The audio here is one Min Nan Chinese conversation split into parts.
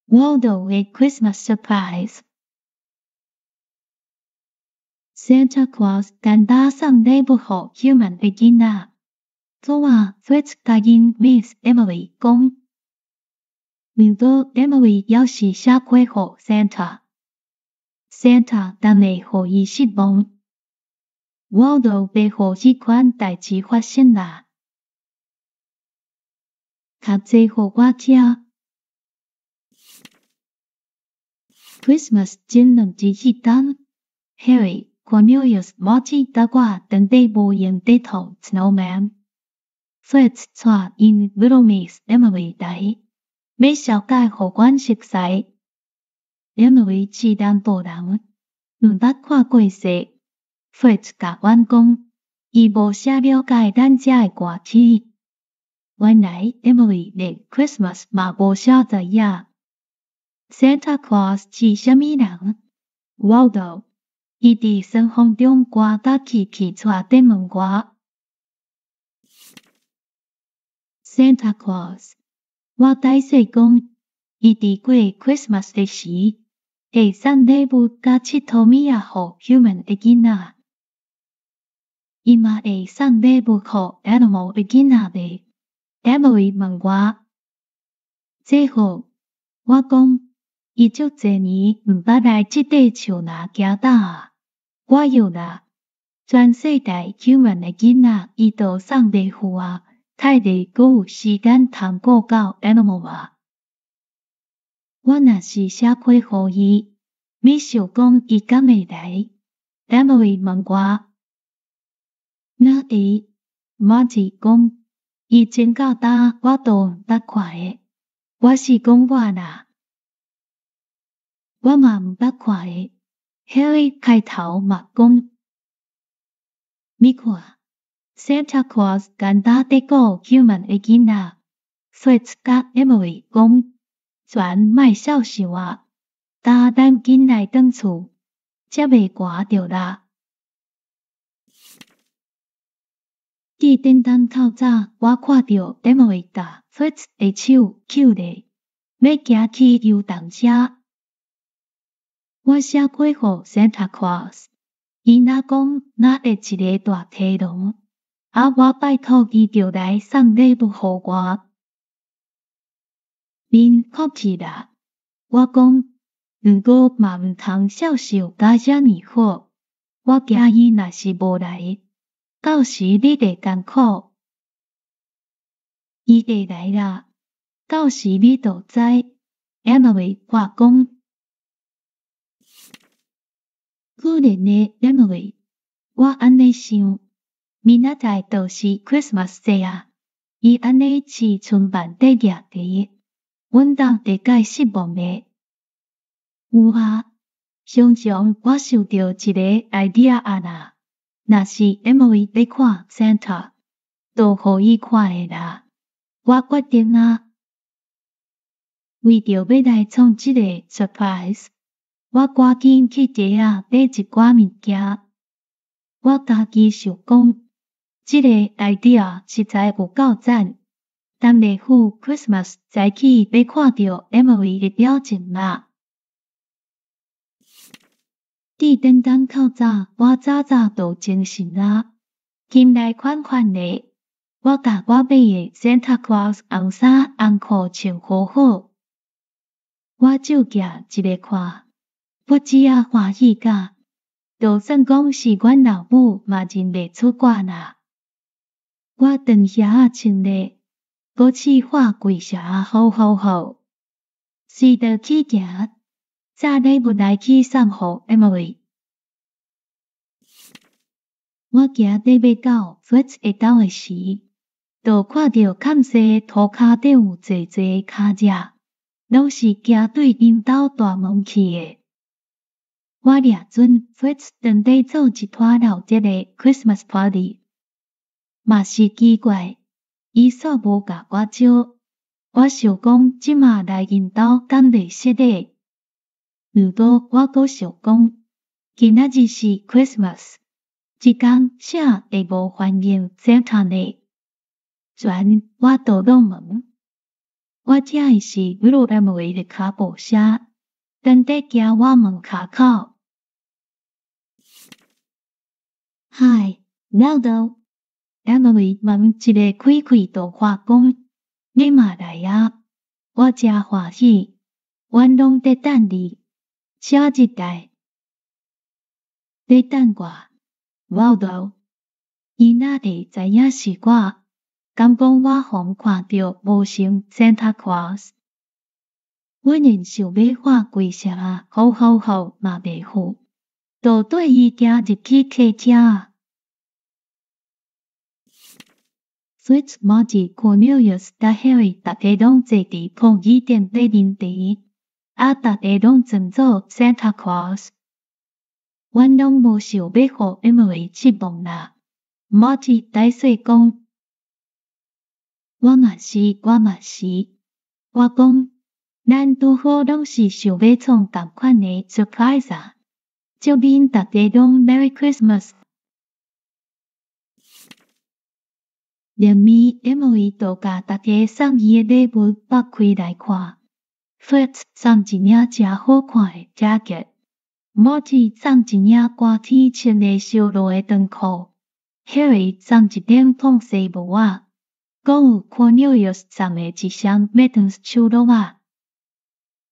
Waldo 的 Christmas surprise。Santa Claus 干焦送禮物予 human 的囡仔。昨晚 Fritz 共𪜶 Miss Emily 講，毋過 Emily 猶是寫批予 Santa。Santa 當會予伊失望。Waldo 袂予彼款代誌發生啦。較濟予我聽。Christmas 前兩日彼工，Harry、Cornelius、Marty 佮我當佇無閒佇創 snowman。Fritz 帶𪜶 Little Miss Emily 來，欲小解予阮熟似。Emily 是南部人，毋捌看過雪。Fritz 共阮講，伊無啥了解咱遮的寒天。原來 Emily 連 Christmas 嘛無啥知影。Santa Claus 是啥物人？Waldo，伊佇霜風中寒甲氣氣喘佇問我。Santa Claus，我解釋講，伊佇過 Christmas 的時，會送禮物佮𨑨迌物仔予 human 的囡仔。伊嘛會送禮物予 animal 的囡仔袂？Emily 問我。這好，我講，伊足濟年毋捌來這塊樹林行搭啊。我有啦，全世界 human 的囡仔，伊都送禮物啊，太袂閣有時間通顧到 animal 啊。我若是寫批予伊，你想講伊敢會來？Emily 問我。哪會？Marty 講，伊前到今我都毋捌看的。我是講我啦，我嘛毋捌看的。Harry 開頭嘛講，你看，Santa Claus 干焦佇顧 human 的囡仔。Fritz 佮 Emily 講，全莫痟想啊，今咱緊來轉厝，才袂寒著啦。佇頂冬透早，我看著 Emily 共 Fritz 的手抾咧，欲行去遊動車。我寫批予 Santa Claus，伊若講若會一个大提籠，啊我拜託伊著來送禮物予我。恁客氣啦，我講，毋過嘛毋通痟想甲遮爾好，我驚伊若是無來，到時你會艱苦。伊會來啦，到時你就知。Emily 我講。可憐的 Emily，我按呢想，明仔載就是 Christmas 節啊，伊按呢飼春卌佇蜈佇，阮兜會蓋失望的。有啊，常常我想著一个 idea 啊啦，若是 Emily 欲看 Santa，就予伊看的啦。我決定啊，為著欲來創這個 surprise，我趕緊去街仔買一寡物件。我家己想講，這個 idea 實在有夠讚。等袂赴 Christmas 早起欲看著 Emily 的表情啦。佇頂冬較早，我早早就精神啊，心內款款的。我共我買的 Santa Claus 紅衫紅褲穿好好，我照鏡一下看，不止仔歡喜甲，就算講是阮老母嘛認袂出我啦。我長鞋仔穿咧，閣試畫規鞋好好好，隨著去行，紮禮物來去送予 Emily。我行佇欲到 Fritz 的兜的時，就看著崁西塗跤頂有濟濟跤跡，攏是行對𪜶兜大門去的。我掠準 Fritz 當佇做一攤鬧熱的 Christmas party，嘛是奇怪，伊煞無共我招。我想講這馬來𪜶兜敢袂失禮？毋過我閣想講，今仔日是 Christmas，這工誰會無歡迎 Santa 呢？全我就落門。我聽的是 Little Emily 的跤步聲，踮佇行我門跤口。Hi, Waldo。Emily 問一个開開大話講：你嘛來啊？我誠歡喜，阮攏佇等你。啥日來？你等我，Waldo。伊哪會知影是我？敢講我予人看著無成 Santa Claus？阮因想欲喊規聲啊，ho ho ho 嘛袂赴，就綴伊行入去客廳。Fritz、Margie、Cornelius 佮 Harry 逐家攏坐佇炕椅頂咧啉茶，啊，逐家攏裝做 Santa Claus。阮攏無想欲予 Emily 失望啦。Margie 大細講，我嘛是，我嘛是。我講，咱拄好攏是想欲創仝款的 surprise 啊！祝恁逐家攏 Merry Christmas！連暝 Emily 就共逐家送伊的禮物擘開來看。Fritz 送一領誠好看的 jacket，Margie 送一領寒天穿會燒熱的長褲，Harry 送一頂膨紗帽仔，閣有 Cornelius 送的一雙 mittens 手襪仔。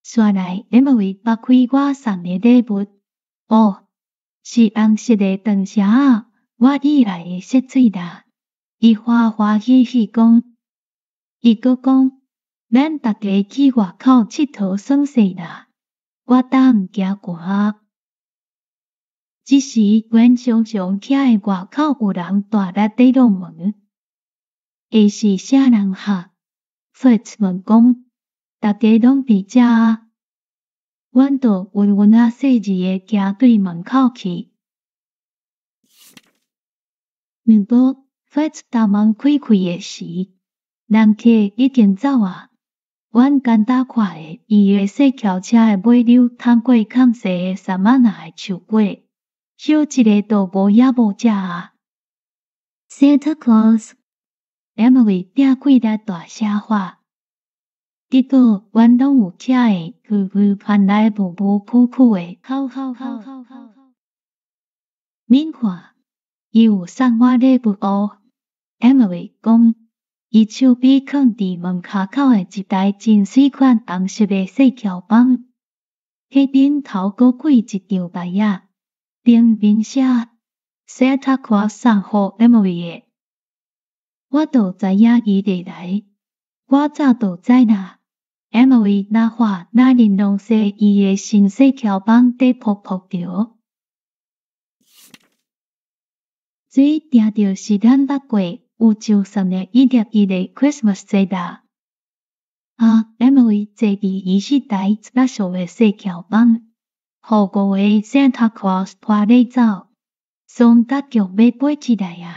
紲來 Emily 擘開我送的禮物，哦，是紅色的長鞋仔，我喜愛的色水啦。伊歡歡喜喜講，伊閣講，咱逐家去外口𨑨迌耍勢啦，我擔毋驚寒。這時，阮常常聽的外口有人大力佇敲門，會是啥人哈？Fritz 問講，逐家攏佇遮啊？阮就溫溫仔細膩的行對門口去。毋過，Fritz 逐門開開的時，人客已經走啊。阮簡單看的，伊的細轎車的尾溜通過較細的 savanna 的樹果，彼一个就無影無跡啊。Santa Claus，Emily 拚氣力大聲喊。結果，阮攏有聽的，遠遠傳來霧霧殕殕的，吼吼吼吼吼。恁看，伊有送我禮物哦。Emily 講，伊手臂囥佇門跤口的一台真媠款紅色的細轎枋，彼頂頭閣掛一張牌仔，頂面寫 Santa Claus 送予 Emily 的。我就知影伊會來，我早就知啦。Emily 若喊若玲瑯說伊的新細轎枋佇噗噗著。這定著是咱捌過有上算的一粒一个 Christmas 節啦。啊，Emily 坐佇伊彼台垃圾的細轎枋，予五个 Santa Claus 拖咧走，爽甲強欲飛起來啊！